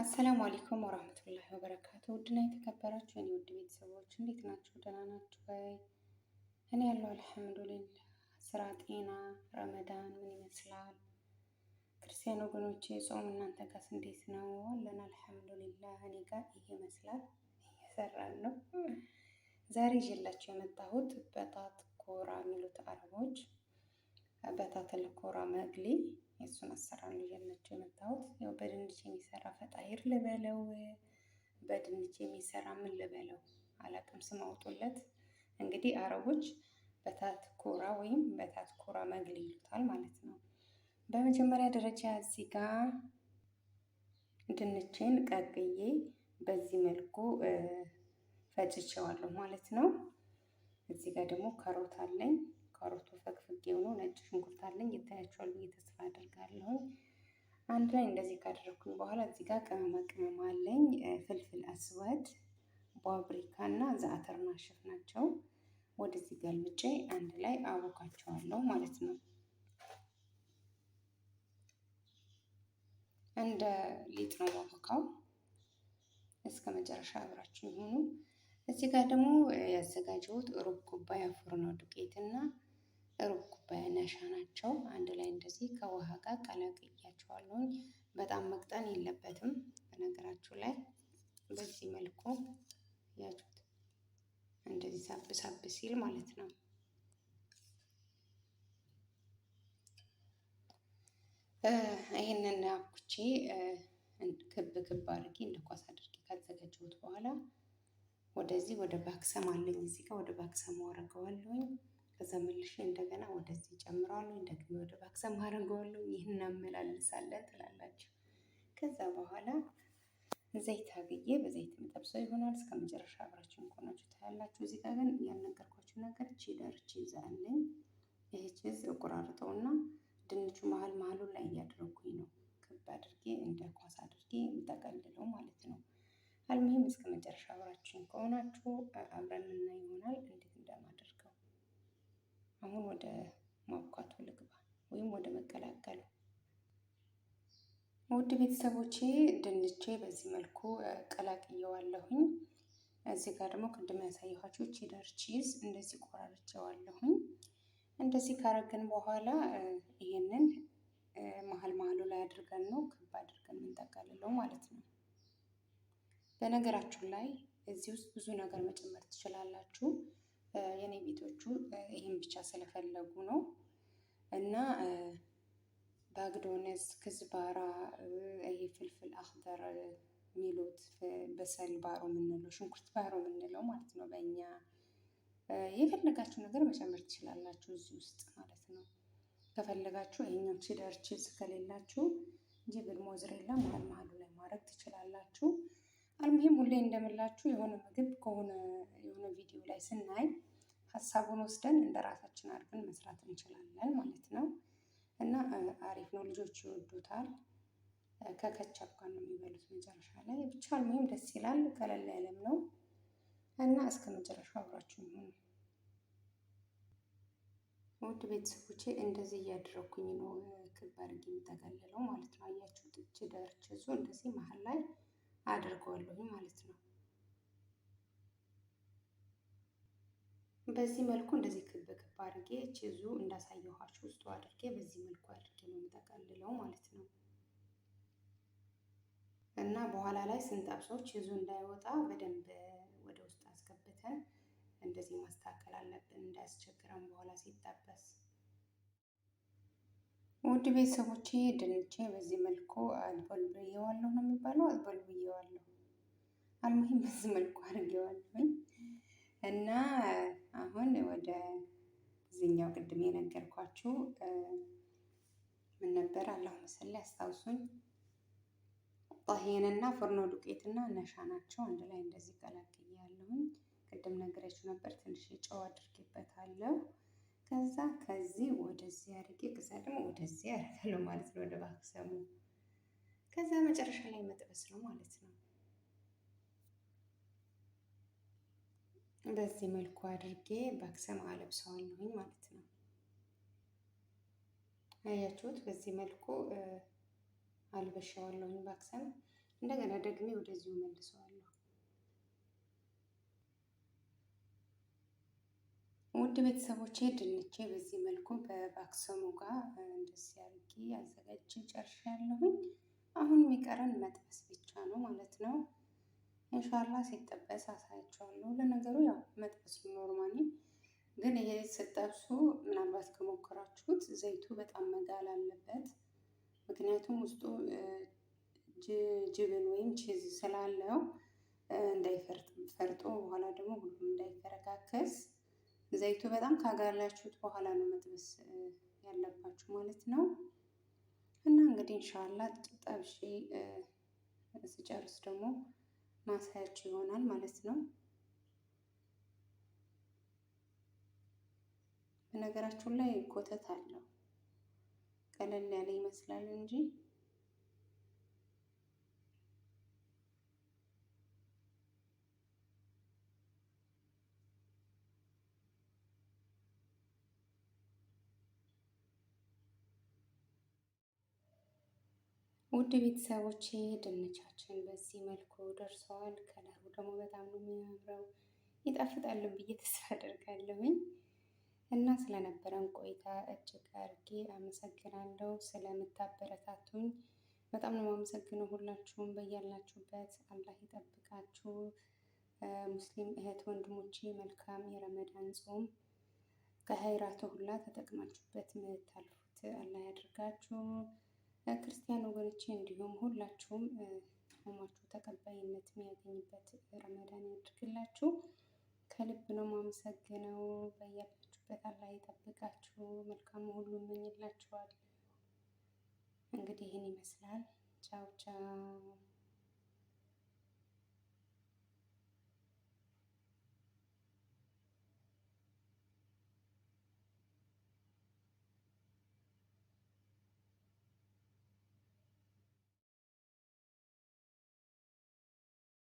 السلام عليكم ورحمة الله وبركاته። ውድና የተከበራችሁ የኔ ውድ ቤተሰቦች እንዴት ናችሁ? ደህና ናችሁ ወይ? እኔ ያለው الحمد لله። ስራ፣ ጤና፣ ረመዳን ምን ይመስላል? ክርስቲያን ወገኖቼ ጾም እናንተ ጋርስ እንዴት ነው? አለን الحمد لله። እኔ ጋር ይሄ ይመስላል፣ እየሰራን ነው። ዛሬ ይዤላችሁ የመጣሁት بطاط كورة የሚሉት አረቦች بطاط الكورة مقلي የእሱን አሰራር ነው ይዤላችሁ የመጣሁት። ያው በድንች የሚሰራ فطاير ልበለው፣ በድንች የሚሰራ ምን ልበለው አላቅም፣ ስም አውጡለት። እንግዲህ አረቦች بطاط كورة ወይም بطاط كورة مقلي ይሉታል ማለት ነው። በመጀመሪያ ደረጃ እዚህ ጋር ድንቼን ቀቅዬ በዚህ መልኩ ፈጭቼዋለሁ ማለት ነው። እዚህ ጋር ደግሞ ካሮት አለኝ። ካሮቱ ፈቅፍቄው ነው። ነጭ ሽንኩርት አለኝ ይታያችኋል ብዬ ተስፋ አድርጋለሁ። አንድ ላይ እንደዚህ ካደረግኩኝ በኋላ እዚህ ጋር ቅመማ ቅመም አለኝ። فلفل أسود፣ بابريكا እና زعتر ناشف ናቸው። ወደዚህ ገልብጬ አንድ ላይ አቦካቸዋለሁ ማለት ነው። እንደ ሊጥ ነው ማቦካው። እስከ መጨረሻ አብራችሁ ይሁኑ። እዚህ ጋር ደግሞ ያዘጋጀሁት ሩብ ኩባያ ፉርኖ ዱቄት እና ሩብ ኩባያ نشا ናቸው። አንድ ላይ እንደዚህ ከውሃ ጋር ቀላቅያቸዋለሁኝ። በጣም መቅጠን የለበትም በነገራችሁ ላይ በዚህ መልኩ ያችሁት እንደዚህ ሳብ ሳብ ሲል ማለት ነው። ይህንን አብኩቼ ክብ ክብ አድርጌ እንደ ኳስ አድርጌ ካዘጋጀሁት በኋላ ወደዚህ ወደ ባክሰም አለኝ እዚህ ጋር ወደ ባክሰም አደርገዋለሁኝ። ከዛ መልሼ እንደገና ወደዚህ ጨምረዋለሁ። እንደገና ወደ ባክሰም አደርገዋለሁ። ይህን እናመላልሳለን ትላላችሁ። ከዛ በኋላ ዘይት አግዬ በዘይት የምጠብሰው ይሆናል። እስከ መጨረሻ አብራችሁን ከሆናችሁ ታያላችሁ። እዚህ ጋር ግን ያልነገርኳችሁ ነገር cheddar cheese አለኝ። ይህ cheese እቆራርጠውና ድንቹ መሀል መሀሉ ላይ እያደረኩኝ ነው ክብ አድርጌ እንደ ኳስ አድርጌ የምጠቀልለው ማለት ነው። المهم እስከ መጨረሻ አብራችሁን ከሆናችሁ አብረን የምናይ ይሆናል እንዴት እንደማደርገው። አሁን ወደ ማብኳቱ ልግባ ወይም ወደ መቀላቀሉ። ውድ ቤተሰቦቼ ድንቼ በዚህ መልኩ ቀላቅየዋለሁኝ። እዚህ ጋር ደግሞ ቅድም ያሳየኋችሁ cheddar cheese እንደዚህ ቆራርጬዋለሁኝ። እንደዚህ ካረግን በኋላ ይሄንን መሀል መሀሉ ላይ አድርገን ነው ክብ አድርገን የምንጠቀልለው ማለት ነው። በነገራችሁ ላይ እዚህ ውስጥ ብዙ ነገር መጨመር ትችላላችሁ። የኔ ቤቶቹ ይህን ብቻ ስለፈለጉ ነው እና بقدونس፣ كزبرة፣ ይሄ فلفل أخضر የሚሉት بصل ባሮ የምንለው ሽንኩርት ባሮ የምንለው ማለት ነው በእኛ የፈለጋችሁ ነገር መጨመር ትችላላችሁ እዚህ ውስጥ ማለት ነው። ከፈለጋችሁ ይሄኛው cheddar cheese ከሌላችሁ جبن موزاريلا መሀል መሀሉ ላይ ማድረግ ትችላላችሁ። المهم ሁሌ እንደምላችሁ የሆነ ምግብ ከሆነ የሆነ ቪዲዮ ላይ ስናይ ሀሳቡን ወስደን እንደ ራሳችን አድርገን መስራት እንችላለን ማለት ነው። እና አሪፍ ነው፣ ልጆች ይወዱታል። ከከቻፕ ጋር ነው የሚበሉት መጨረሻ ላይ ብቻ። المهم ደስ ይላል፣ ቀለል ያለም ነው እና እስከ መጨረሻው አብራችሁ ይሁኑ። ውድ ቤተሰቦቼ እንደዚህ እያደረኩኝ ነው ክብ አድርጌ የምጠቀልለው ማለት ነው። አያችሁት? cheddar cheese ኡ እንደዚህ መሀል ላይ አድርገዋለሁ ማለት ነው። በዚህ መልኩ እንደዚህ ክብ ክብ አድርጌ cheese ኡ እንዳሳየኋችሁ ውስጡ አድርጌ በዚህ መልኩ አድርጌ ነው የምጠቀልለው ማለት ነው። እና በኋላ ላይ ስንጠብሰው cheese ኡ እንዳይወጣ በደንብ ወደ ውስጥ አስገብተን እንደዚህ ማስተካከል አለብን፣ እንዳያስቸግረን በኋላ ሲጠበስ። ውድ ቤተሰቦቼ ድንቼ በዚህ መልኩ አድበልብዬዋለሁ ነው የሚባለው፣ አድበልብዬዋለሁ። المهم በዚህ መልኩ አድርጌዋለሁኝ እና አሁን ወደ እዚህኛው ቅድም የነገርኳችሁ ምን ነበር? اللهم صل አስታውሱኝ። طحينة ና ፍርኖ ዱቄትና نشا ናቸው። አንድ ላይ እንደዚህ ቀላቅያለሁኝ። ቅድም ነግሬያችሁ ነበር። ትንሽ ጨው አድርጌበታለሁ። ከዛ ከዚህ ወደዚህ አድርጌ ከዛ ደግሞ ወደዚህ አደርጋለሁ ማለት ነው፣ ወደ ባክሰሙ። ከዛ መጨረሻ ላይ መጥበስ ነው ማለት ነው። በዚህ መልኩ አድርጌ ባክሰም አለብሰዋለሁኝ ማለት ነው። አያችሁት? በዚህ መልኩ አልበሻዋለሁኝ ባክሰም። እንደገና ደግሜ ወደዚሁ መልሰዋለሁ። ውድ ቤተሰቦቼ ድንቼ በዚህ መልኩ በባክሰሙ ጋር እንደዚህ አድርጌ አዘጋጅቼ ጨርሻለሁኝ። አሁን የሚቀረን መጥበስ ብቻ ነው ማለት ነው። ኢንሻላ ሲጠበስ አሳያችኋለሁ። ለነገሩ ያው መጥበስ normally፣ ግን ይሄ ስጠብሱ ምናልባት ከሞከራችሁት ዘይቱ በጣም መጋል አለበት። ምክንያቱም ውስጡ جبن ወይም cheese ስላለው እንዳይፈርጥ ፈርጦ በኋላ ደግሞ ሁሉም እንዳይፈረካከስ ዘይቱ በጣም ካጋላችሁት በኋላ ነው መጥበስ ያለባችሁ ማለት ነው። እና እንግዲህ ኢንሻላ ጠብሼ ስጨርስ ደግሞ ማሳያችሁ ይሆናል ማለት ነው። በነገራችሁ ላይ ኮተት አለው፣ ቀለል ያለ ይመስላል እንጂ። ውድ ቤተሰቦቼ ድንቻችን በዚህ መልኩ ደርሰዋል። ከለሩ ደግሞ በጣም ነው የሚያምረው፣ ይጣፍጣል ብዬ ተስፋ አደርጋለሁኝ። እና ስለነበረን ቆይታ እጅግ አድርጌ አመሰግናለሁ። ስለምታበረታቱኝ በጣም ነው የማመሰግነው። ሁላችሁም በያላችሁበት አላህ ይጠብቃችሁ። ሙስሊም እህት ወንድሞቼ መልካም የረመዳን ጾም ከሀይራቱ ሁላ ተጠቅማችሁበት የምታልፉት አላህ ያድርጋችሁ። ክርስቲያን ወገኖቼ እንዲሁም ሁላችሁም ጾማችሁ ተቀባይነት የሚያገኝበት ረመዳን ያድርግላችሁ። ከልብ ነው ማመሰግነው። በያላችሁበት አላህ ይጠብቃችሁ። መልካም ሁሉ እመኝላችኋል። እንግዲህ ይህን ይመስላል። ቻው ቻው።